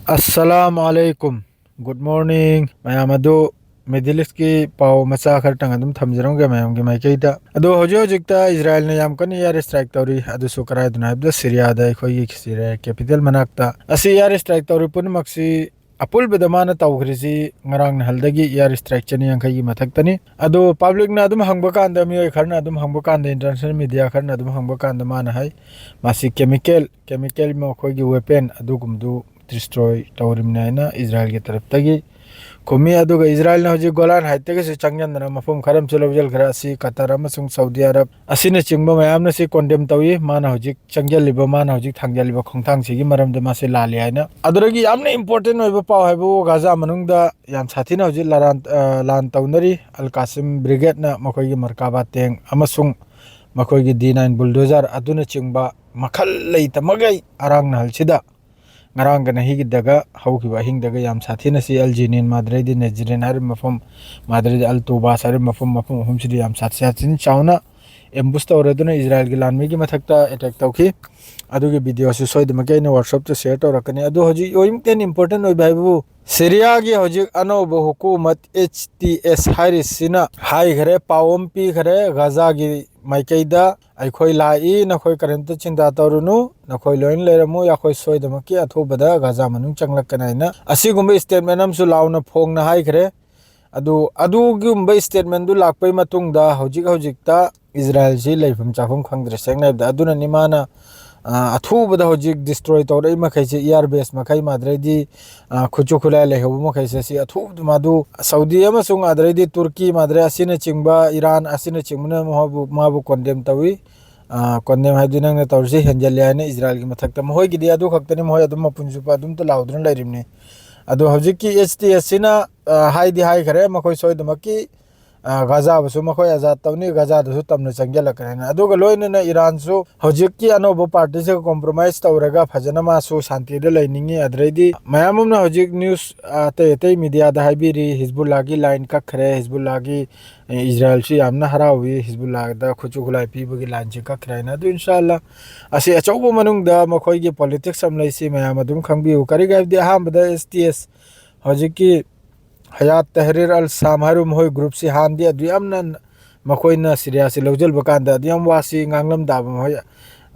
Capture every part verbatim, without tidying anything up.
ꯑꯁꯂꯥꯝ ꯑꯂꯩꯀꯨꯝ꯫ Good morning꯫ ꯃꯌꯥꯝ ꯑꯗꯨ Middle Eastꯀꯤ ꯄꯥꯎ ꯃꯆꯥ ꯈꯔꯇꯪ ꯑꯗꯨꯝ ꯊꯝꯖꯔꯝꯒꯦ ꯃꯌꯥꯝꯒꯤ ꯃꯥꯏꯀꯩꯗ꯫ ꯑꯗꯣ ꯍꯧꯖꯤꯛ ꯍꯧꯖꯤꯛꯇ ꯏꯖꯔꯥꯏꯜꯅ ꯌꯥꯝ ꯀꯟꯅ air strike ꯇꯧꯔꯤ꯫ ꯑꯗꯨꯁꯨ ꯀꯗꯥꯏꯗꯅꯣ ꯍꯥꯏꯕꯗ ꯁꯤꯔꯤꯌꯥꯗ, ꯑꯩꯈꯣꯏꯒꯤ ꯁꯤꯔꯤꯌꯥ capital ꯃꯅꯥꯛꯇ꯫ ꯑꯁꯤ air strike ꯇꯧꯔꯤ ꯄꯨꯝꯅꯃꯛꯁꯤ ꯑꯄꯨꯟꯕꯗ ꯃꯥꯅ ꯇꯧꯈ꯭ꯔꯤꯁꯤ ꯉꯔꯥꯡ ꯅꯍꯥꯟꯗꯒꯤ air strike ꯆꯅꯤ ꯌꯥꯡꯈꯩꯒꯤ ꯃꯊꯛꯇꯅꯤ꯫ ꯑꯗꯣ publicꯅ ꯑꯗꯨꯝ ꯍꯪꯕ ꯀꯥꯟꯗ, ꯃꯤꯑꯣꯏ ꯈꯔꯅ ꯑꯗꯨꯝ ꯍꯪꯕ ꯀꯥꯟꯗ, international media ꯈꯔꯅ ꯑꯗꯨꯝ ꯍꯪꯕ ꯀꯥꯟꯗ ꯃꯥꯅ ꯍꯥꯏ, ꯃꯁꯤ chemical, chemical ꯃꯈꯣꯏꯒꯤ weapon ꯑꯗꯨꯒꯨꯝꯕꯗꯨ destroy ꯇꯧꯔꯤꯕꯅꯤ ꯍꯥꯏꯅ ꯏꯖꯔꯥꯏꯜꯒꯤ ꯇꯔꯞꯇꯒꯤ ꯈꯨꯝꯃꯤ꯫ ꯑꯗꯨꯒ ꯏꯖꯔꯥꯏꯜꯅ ꯍꯧꯖꯤꯛ ꯒꯣꯂꯥꯟ ꯍꯥꯏꯠꯇꯒꯤꯁꯨ ꯆꯪꯁꯤꯟꯗꯅ ꯃꯐꯝ ꯈꯔ ꯑꯃꯁꯨ ꯂꯧꯁꯤꯟꯈ꯭ꯔꯦ꯫ ꯑꯁꯤ ꯀꯇꯔ ꯑꯃꯁꯨꯡ ꯁꯥꯎꯗꯤ ꯑꯔꯕ ꯑꯁꯤꯅꯆꯤꯡꯕ ꯃꯌꯥꯝꯅ ꯁꯤ condemn ꯇꯧꯏ꯫ ꯃꯥꯅ ꯍꯧꯖꯤꯛ ꯆꯪꯁꯤꯜꯂꯤꯕ, ꯃꯥꯅ ꯍꯧꯖꯤꯛ ꯊꯥꯡꯖꯜꯂꯤꯕ ꯈꯣꯡꯊꯥꯡꯁꯤꯒꯤ ꯃꯔꯝꯗ ꯃꯥꯁꯦ ꯂꯥꯜꯂꯤ ꯍꯥꯏꯅ꯫ ꯑꯗꯨꯗꯒꯤ ꯌꯥꯝꯅ important ꯑꯣꯏꯕ ꯄꯥꯎ ꯍꯥꯏꯕꯕꯨ ꯒꯥꯖꯥ ꯃꯅꯨꯡꯗ ꯌꯥꯝ ꯁꯥꯊꯤꯅ ꯍꯧꯖꯤꯛ ꯂꯥꯔꯥꯟ-, ꯑ, ꯂꯥꯟ ꯇꯧꯅꯔꯤ꯫ ꯑꯜ ꯀꯥꯁꯤꯝ ꯕ꯭ꯔꯤꯒꯦꯗꯅ ꯃꯈꯣꯏꯒꯤ ꯃꯔꯀꯥꯕꯥ ꯇꯦꯡ ꯑꯃꯁꯨꯡ ꯃꯈꯣꯏꯒꯤ ꯗꯤ ꯅꯥꯏꯟ ꯕꯨꯜꯗꯣꯖꯔ ꯑꯗꯨꯅꯆꯤꯡꯕ ꯃꯈꯜ ꯂꯩꯇꯃꯈꯩ ꯑꯔꯥꯡ ꯅꯍꯜꯁꯤꯗ ꯉꯔꯥꯡꯒ ꯅꯍꯤꯒꯤꯗꯒ ꯍꯧꯈꯤꯕ ꯑꯍꯤꯡꯗꯒ ꯌꯥꯝ ꯁꯥꯊꯤꯅ ꯁꯤ ꯑꯜ ꯖꯤꯅꯤꯟ, ꯃꯥꯗ꯭ꯔꯩꯗꯤ ꯅꯦꯖꯔꯤꯟ ꯍꯥꯏꯔꯤꯕ ꯃꯐꯝ, ꯃꯥꯗ꯭ꯔꯩꯗꯤ ꯑꯜ ꯇꯨꯕꯥꯁ ꯍꯥꯏꯔꯤꯕ ꯃꯐꯝ, ꯃꯐꯝ ꯑꯍꯨꯝꯁꯤꯗ ꯌꯥꯝ ꯁꯥꯊꯤ ꯁꯥꯊꯤꯅ ꯆꯥꯎꯅ ambush ꯇꯧꯔꯗꯨꯅ ꯏꯖꯔꯥꯏꯜꯒꯤ ꯂꯥꯟꯃꯤꯒꯤ ꯃꯊꯛꯇ attack ꯇꯧꯈꯤ꯫ ꯑꯗꯨꯒꯤ videoꯁꯨ ꯁꯣꯏꯗꯅꯃꯛꯀꯤ ꯑꯩꯅ WhatsAppꯇ share ꯇꯧꯔꯛꯀꯅꯤ꯫ ꯑꯗꯨ ꯍꯧꯖꯤꯛ important ꯑꯣꯏꯕ ꯍꯥꯏꯕꯕꯨ ꯁꯤꯔꯤꯌꯥꯒꯤ ꯍꯧꯖꯤꯛ ꯑꯅꯧꯕ ꯍꯨꯀꯨꯃꯠ H T S ꯍꯥꯏꯔꯤꯁꯤꯅ ꯍꯥꯏꯈ꯭ꯔꯦ, ꯄꯥꯎ ꯑꯃ ꯄꯤꯈ꯭ꯔꯦ ꯒꯥꯖꯥꯒꯤ ꯃꯥꯏꯀꯩꯗ, "ꯑꯩꯈꯣꯏ ꯂꯥꯛꯏ, ꯅꯈꯣꯏ ꯀꯔꯤꯝꯇ ꯆꯤꯟꯇꯥ ꯇꯧꯔꯨꯅꯨ, ꯅꯈꯣꯏ ꯂꯣꯏꯅ ꯂꯩꯔꯝꯃꯨ, ꯑꯩꯈꯣꯏ ꯁꯣꯏꯗꯅꯃꯛꯀꯤ ꯑꯊꯨꯕꯗ ꯒꯥꯖꯥ ꯃꯅꯨꯡ ꯆꯪꯂꯛꯀꯅꯤ" ꯍꯥꯏꯅ ꯑꯁꯤꯒꯨꯝꯕ statement ꯑꯃꯁꯨ ꯂꯥꯎꯅ ꯐꯣꯡꯅ ꯍꯥꯏꯈ꯭ꯔꯦ꯫ ꯑꯗꯨ, ꯑꯗꯨꯒꯨꯝꯕ statementꯗꯨ ꯂꯥꯛꯄꯩ ꯃꯇꯨꯡꯗ ꯍꯧꯖꯤꯛ ꯍꯧꯖꯤꯛꯇ ꯏꯖꯔꯥꯏꯜꯁꯤ ꯂꯩꯐꯝ ꯆꯥꯐꯝ ꯈꯪꯗ꯭ꯔꯦ, ꯁꯦꯡꯅ ꯍꯥꯏꯕꯗ꯫ ꯑꯗꯨꯅꯅꯤ ꯃꯥꯅ, ꯑ, ꯑꯊꯨꯕꯗ ꯍꯧꯖꯤꯛ destroy ꯇꯧꯔꯛꯏ ꯃꯈꯩꯁꯦ, air base ꯃꯈꯩ, ꯃꯥꯗ꯭ꯔꯩꯗꯤ, ꯑ, ꯈꯨꯠꯁꯨ ꯈꯨꯠꯂꯥꯏ ꯂꯩꯍꯧꯕ ꯃꯈꯩꯁꯦ, ꯁꯤ ꯑꯊꯨꯕꯗ ꯃꯥꯗꯨ ꯁꯥꯎꯗꯤ ꯑꯃꯁꯨꯡ ꯑꯗꯩꯗꯤ ꯇꯨꯔꯀꯤ, ꯃꯥꯗ꯭ꯔꯩ ꯑꯁꯤꯅꯆꯤꯡꯕ, ꯏꯔꯥꯟ ꯑꯁꯤꯅꯆꯤꯡꯕꯅ ꯃꯥꯕꯨ, ꯃꯥꯕꯨ condemn ꯇꯧꯏ꯫ ꯑ, condemn ꯍꯥꯏꯗꯤ ꯅꯪꯅ ꯇꯧꯔꯤꯁꯤ ꯍꯦꯟꯖꯜꯂꯦ ꯍꯥꯏꯅ ꯏꯖꯔꯥꯏꯜꯒꯤ ꯃꯊꯛꯇ꯫ ꯃꯈꯣꯏꯒꯤꯗꯤ ꯑꯗꯨ ꯈꯛꯇꯅꯤ, ꯃꯈꯣꯏ ꯑꯗꯨꯝ ꯃꯄꯨꯟ ꯆꯨꯞꯄ ꯑꯗꯨꯝꯇ ꯂꯥꯎꯗꯨꯅ ꯂꯩꯔꯤꯕꯅꯤ꯫ ꯑꯗꯣ ꯍꯧꯖꯤꯛꯀꯤ H T S ꯁꯤꯅ, ꯑ, ꯍꯥꯏꯗꯤ ꯍꯥꯏꯈ꯭ꯔꯦ, ꯃꯈꯣꯏ ꯁꯣꯏꯗꯅꯃꯛꯀꯤ ꯑ, ꯒꯥꯖꯥꯕꯨꯁꯨ ꯃꯈꯣꯏ ꯑꯖꯥꯗ ꯇꯧꯅꯤ, ꯒꯥꯖꯥꯗꯁꯨ ꯇꯝꯅ ꯆꯪꯁꯤꯜꯂꯛꯀꯅꯤ ꯍꯥꯏꯅ꯫ ꯑꯗꯨꯒ ꯂꯣꯏꯅꯅ ꯏꯔꯥꯟꯁꯨ ꯍꯧꯖꯤꯛꯀꯤ ꯑꯅꯧꯕ ꯄꯥꯔꯇꯤꯁꯤꯒ compromise ꯇꯧꯔꯒ ꯐꯖꯅ ꯃꯥꯁꯨ ꯁꯥꯟꯇꯤꯗ ꯂꯩꯅꯤꯡꯉꯤ꯫ ꯑꯗꯨꯗꯩꯗꯤ ꯃꯌꯥꯝ ꯑꯃꯅ ꯍꯧꯖꯤꯛ news, ꯑ, ꯑꯇꯩ ꯑꯇꯩ mediaꯗ ꯍꯥꯏꯕꯤꯔꯤ, ꯍꯤꯖꯕꯨꯜꯂꯥꯒꯤ line ꯀꯛꯈ꯭ꯔꯦ, ꯍꯤꯖꯕꯨꯜꯂꯥꯒꯤ, ꯑ, ꯏꯖꯔꯥꯏꯜꯁꯨ ꯌꯥꯝꯅ ꯍꯔꯥꯎꯏ, ꯍꯤꯖꯕꯨꯜꯂꯥꯗ ꯈꯨꯠꯁꯨ ꯈꯨꯠꯂꯥꯏ ꯄꯤꯕꯒꯤ lineꯁꯦ ꯀꯛꯈ꯭ꯔꯦ ꯍꯥꯏꯅ꯫ ꯑꯗꯨ ꯏꯟꯁꯥ ꯑꯜꯂꯥ, ꯑꯁꯤ ꯑꯆꯧꯕ ꯃꯅꯨꯡꯗ ꯃꯈꯣꯏꯒꯤ politics ꯑꯃ ꯂꯩꯁꯤ ꯃꯌꯥꯝ ꯑꯗꯨꯝ ꯈꯪꯕꯤꯌꯨ꯫ ꯀꯔꯤꯒꯤ ꯍꯥꯏꯕꯗꯤ ꯑꯍꯥꯟꯕꯗ S T S, ꯍꯧꯖꯤꯛꯀꯤ ꯍꯌꯥꯠ ꯇꯍꯔꯤꯔ ꯑꯜ ꯁꯥꯝ ꯍꯥꯏꯔꯤꯕ ꯃꯈꯣꯏ groupꯁꯤ ꯍꯥꯟꯅꯗꯤ ꯑꯗꯨ ꯌꯥꯝꯅ ꯃꯈꯣꯏꯅ ꯁꯤꯔꯤꯌꯥꯁꯤ ꯂꯧꯁꯤꯟꯕ ꯀꯥꯟꯗ ꯑꯗꯨ ꯌꯥꯝ ꯋꯥꯁꯤ ꯉꯥꯡꯂꯝꯗꯥꯕ ꯃꯈꯣꯏ,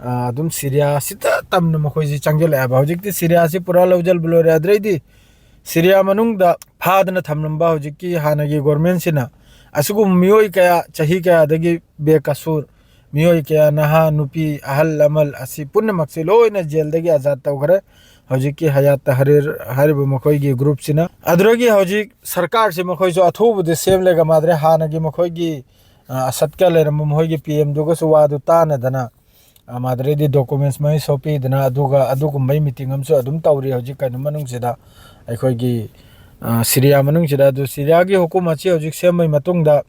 ꯑ, ꯑꯗꯨꯝ ꯁꯤꯔꯤꯌꯥꯁꯤꯗ ꯇꯝꯅ ꯃꯈꯣꯏꯁꯤ ꯆꯪꯁꯤꯜꯂꯛꯑꯦꯕ꯫ ꯍꯧꯖꯤꯛꯇꯤ ꯁꯤꯔꯤꯌꯥꯁꯤ ꯄꯨꯔꯥ ꯂꯧꯁꯤꯟꯕ ꯂꯣꯏꯔꯦ꯫ ꯑꯗꯨꯗꯩꯗꯤ ꯁꯤꯔꯤꯌꯥ ꯃꯅꯨꯡꯗ ꯐꯥꯗꯅ ꯊꯝꯂꯝꯕ ꯍꯧꯖꯤꯛꯀꯤ ꯍꯥꯟꯅꯒꯤ governmentꯁꯤꯅ ꯑꯁꯤꯒꯨꯝꯕ ꯃꯤꯑꯣꯏ ꯀꯌꯥ, ꯆꯍꯤ ꯀꯌꯥꯗꯒꯤ ꯕꯦꯀꯁꯨꯔ ꯃꯤꯑꯣꯏ ꯀꯌꯥ, ꯅꯍꯥ, ꯅꯨꯄꯤ, ꯑꯍꯜ ꯂꯃꯟ ꯑꯁꯤ ꯄꯨꯝꯅꯃꯛꯁꯤ ꯂꯣꯏꯅ ꯖꯦꯜꯗꯒꯤ ꯑꯖꯥꯗ ꯇꯧꯈ꯭ꯔꯦ꯫ ꯍꯧꯖꯤꯛꯀꯤ ꯍꯌꯥꯠ ꯇꯍꯔꯤꯔ ꯍꯥꯏꯔꯤꯕ ꯃꯈꯣꯏꯒꯤ groupꯁꯤꯅ꯫ ꯑꯗꯨꯗꯒꯤ ꯍꯧꯖꯤꯛ ꯁꯔꯀꯥꯔꯁꯤ ꯃꯈꯣꯏꯁꯨ ꯑꯊꯨꯕꯗ ꯁꯦꯝꯂꯒ ꯃꯥꯗ꯭ꯔꯦ ꯍꯥꯟꯅꯒꯤ ꯃꯈꯣꯏꯒꯤ, ꯑ, ꯑꯁꯠꯀ ꯂꯩꯔꯝꯕ ꯃꯈꯣꯏꯒꯤ P Mꯗꯨꯒꯁꯨ ꯋꯥꯗꯨ ꯇꯥꯟꯅꯗꯅ, ꯑ, ꯃꯥꯗ꯭ꯔꯦꯗꯤ documents ꯃꯩ ꯁꯣꯛꯄꯤꯗꯅ ꯑꯗꯨꯒ ꯑꯗꯨꯒꯨꯝꯕꯩ meeting ꯑꯃꯁꯨ ꯑꯗꯨꯝ ꯇꯧꯔꯤ ꯍꯧꯖꯤꯛ ꯀꯩꯅꯣ ꯃꯅꯨꯡꯁꯤꯗ, ꯑꯩꯈꯣꯏꯒꯤ, ꯑ, ꯁꯤꯔꯤꯌꯥ ꯃꯅꯨꯡꯁꯤꯗ꯫ ꯑꯗꯨ ꯁꯤꯔꯤꯌꯥꯒꯤ ꯍꯨꯀꯨꯃꯠꯁꯤ ꯍꯧꯖꯤꯛ ꯁꯦꯝꯕꯩ ꯃꯇꯨꯡꯗ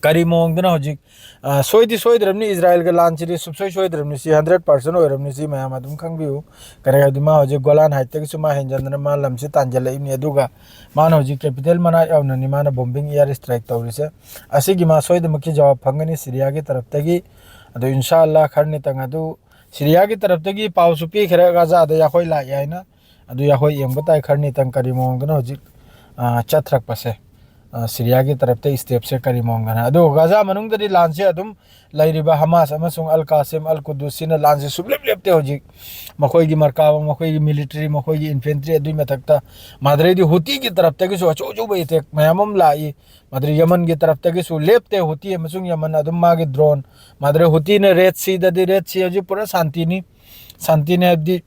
ꯀꯔꯤ ꯃꯑꯣꯡꯗꯅ ꯍꯧꯖꯤꯛ, ꯑ, ꯁꯣꯏꯗꯤ ꯁꯣꯏꯗ꯭ꯔꯕꯅꯤ, ꯏꯖꯔꯥꯏꯜꯒ ꯂꯥꯟꯁꯤꯗꯤ ꯁꯨꯡꯁꯣꯏ ꯁꯣꯏꯗ꯭ꯔꯕꯅꯤ, ꯁꯤ hundred percent ꯑꯣꯏꯔꯕꯅꯤ, ꯁꯤ ꯃꯌꯥꯝ ꯑꯗꯨꯝ ꯈꯪꯕꯤꯌꯨ꯫ ꯀꯔꯤ ꯍꯥꯏꯕꯗꯤ ꯃꯥ ꯍꯧꯖꯤꯛ ꯒꯣꯂꯥꯟ heights ꯇꯒꯤꯁꯨ ꯃꯥ ꯍꯦꯟꯖꯟꯗꯅ ꯃꯥ ꯂꯝꯁꯤ ꯇꯥꯟꯁꯤꯜꯂꯛꯏꯕꯅꯤ, ꯑꯗꯨꯒ ꯃꯥꯅ ꯍꯧꯖꯤꯛ capital ꯃꯅꯥꯛ ꯌꯧꯅꯅꯤ ꯃꯥꯅ bombing, air strike ꯇꯧꯔꯤꯁꯦ꯫ ꯑꯁꯤꯒꯤ ꯃꯥ ꯁꯣꯏꯗꯅꯃꯛꯀꯤ ꯖꯋꯥꯕ ꯐꯪꯒꯅꯤ ꯁꯤꯔꯤꯌꯥꯒꯤ ꯇꯔꯞꯇꯒꯤ꯫ ꯑꯗꯨ ꯏꯟꯁꯥ ꯑꯜꯂꯥ ꯈꯔ ꯅꯤꯇꯪ ꯑꯗꯨ ꯁꯤꯔꯤꯌꯥꯒꯤ ꯇꯔꯞꯇꯒꯤ ꯄꯥꯎꯁꯨ ꯄꯤꯈ꯭ꯔꯦ ꯒꯥꯖꯥꯗ ꯌꯥꯈꯣꯏ ꯂꯥꯛꯑꯦ ꯍꯥꯏꯅ꯫ ꯑꯗꯨ ꯑꯩꯈꯣꯏ ꯌꯦꯡꯕ ꯇꯥꯏ ꯈꯔ ꯅꯤꯇꯪ ꯀꯔꯤ ꯃꯑꯣꯡꯗꯅ ꯍꯧꯖꯤꯛ, ꯑ, ꯆꯠꯊꯔꯛꯄꯁꯦ, ꯑ, ꯁꯤꯔꯤꯌꯥꯒꯤ ꯇꯔꯞꯇ stepꯁꯦ ꯀꯔꯤ ꯃꯑꯣꯡꯗꯅ꯫ ꯑꯗꯨ ꯒꯥꯖꯥ ꯃꯅꯨꯡꯗꯗꯤ ꯂꯥꯟꯁꯦ ꯑꯗꯨꯝ ꯂꯩꯔꯤꯕ ꯍꯃꯥꯁ ꯑꯃꯁꯨꯡ ꯑꯜ ꯀꯥꯁꯤꯝ ꯑꯜ ꯀꯨꯗꯨꯁꯤꯅ ꯂꯥꯟꯁꯦ ꯁꯨꯡꯂꯦꯞ ꯂꯦꯞꯇꯦ ꯍꯧꯖꯤꯛ꯫ ꯃꯈꯣꯏꯒꯤ ꯃꯔꯀꯥꯕ, ꯃꯈꯣꯏꯒꯤ military, ꯃꯈꯣꯏꯒꯤ infantry, ꯑꯗꯨꯒꯤ ꯃꯊꯛꯇ ꯃꯥꯗ꯭ꯔꯩꯗꯤ ꯍꯨꯇꯤꯒꯤ ꯇꯔꯞꯇꯒꯤꯁꯨ ꯑꯆꯧ ꯑꯆꯧꯕ attack ꯃꯌꯥꯝ ꯑꯃ ꯂꯥꯛꯏ꯫ ꯃꯥꯗ꯭ꯔꯩ ꯌꯃꯟꯒꯤ ꯇꯔꯞꯇꯒꯤꯁꯨ ꯂꯦꯞꯇꯦ ꯍꯨꯇꯤ ꯑꯃꯁꯨꯡ ꯌꯃꯟ ꯑꯗꯨꯝ ꯃꯥꯒꯤ drone꯫ ꯃꯥꯗ꯭ꯔꯩ ꯍꯨꯇꯤꯅ Red Seaꯗꯗꯤ, Red Sea ꯍꯧꯖꯤꯛ ꯄꯨꯔꯥ ꯁꯥꯟꯇꯤꯅꯤ꯫ ꯁꯥꯟꯇꯤꯅꯤ ꯍꯥꯏꯕꯗꯤ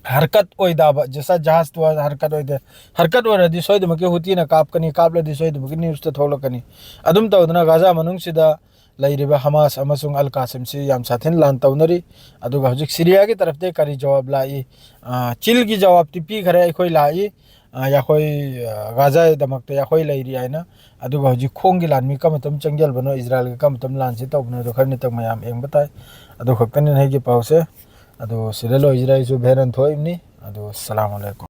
ꯍꯔꯀꯠ ꯑꯣꯏꯗꯕ, ꯖꯦꯁꯥ ꯖꯍꯥꯖꯇꯨ ꯍꯔꯀꯠ ꯑꯣꯏꯗꯦ꯫ ꯍꯔꯀꯠ ꯑꯣꯏꯔꯗꯤ ꯁꯣꯏꯗꯅꯃꯛꯀꯤ ꯍꯨꯇꯤꯅ ꯀꯥꯞꯀꯅꯤ, ꯀꯥꯞꯂꯗꯤ ꯁꯣꯏꯗꯅꯃꯛꯀꯤ newsꯇ ꯊꯣꯛꯂꯛꯀꯅꯤ꯫ ꯑꯗꯨꯝ ꯇꯧꯗꯅ ꯒꯥꯖꯥ ꯃꯅꯨꯡꯁꯤꯗ ꯂꯩꯔꯤꯕ ꯍꯃꯥꯁ ꯑꯃꯁꯨꯡ ꯑꯜ ꯀꯥꯁꯤꯝꯁꯤ ꯌꯥꯝ ꯁꯥꯊꯤꯅ ꯂꯥꯟ ꯇꯧꯅꯔꯤ꯫ ꯑꯗꯨꯒ ꯍꯧꯖꯤꯛ ꯁꯤꯔꯤꯌꯥꯒꯤ ꯇꯔꯞꯇꯒꯤ ꯀꯔꯤ ꯖꯋꯥꯕ ꯂꯥꯛꯏ? ꯑ, ꯆꯤꯜꯒꯤ ꯖꯋꯥꯕꯇꯤ ꯄꯤꯈꯔꯦ, ꯑꯩꯈꯣꯏ ꯂꯥꯛꯏ꯫ ꯑ, ꯌꯥꯈꯣꯏ, ꯑ, ꯒꯥꯖꯥꯗꯃꯛꯇ ꯌꯥꯈꯣꯏ ꯂꯩꯔꯤ ꯍꯥꯏꯅ꯫ ꯑꯗꯨꯒ ꯍꯧꯖꯤꯛ ꯈꯣꯡꯒꯤ ꯂꯥꯟꯃꯤ ꯀꯔꯝꯕ ꯃꯇꯝ ꯆꯪꯖꯜꯕꯅꯣ, ꯏꯖꯔꯥꯏꯜꯒ ꯀꯔꯝꯕ ꯃꯇꯝ ꯂꯥꯟꯁꯤ ꯇꯧꯕꯅꯣ, ꯑꯗꯨ ꯈꯔ ꯅꯤꯇꯪ ꯃꯌꯥꯝ ꯌꯦꯡꯕ ꯇꯥꯏ꯫ ꯑꯗꯨ ꯈꯛꯇꯅꯤ ꯑꯩꯒꯤ ꯄꯥꯎꯁꯦ꯫ ꯑꯗꯨ ꯁꯤꯗ ꯂꯣꯏꯁꯤꯔ ꯑꯩꯁꯨ ꯚꯦꯔꯟ ꯊꯣꯛꯏꯕꯅꯤ꯫ ꯑꯗꯨ ꯑꯁꯂꯥꯃꯨ ꯑꯂꯩꯀꯨꯝ꯫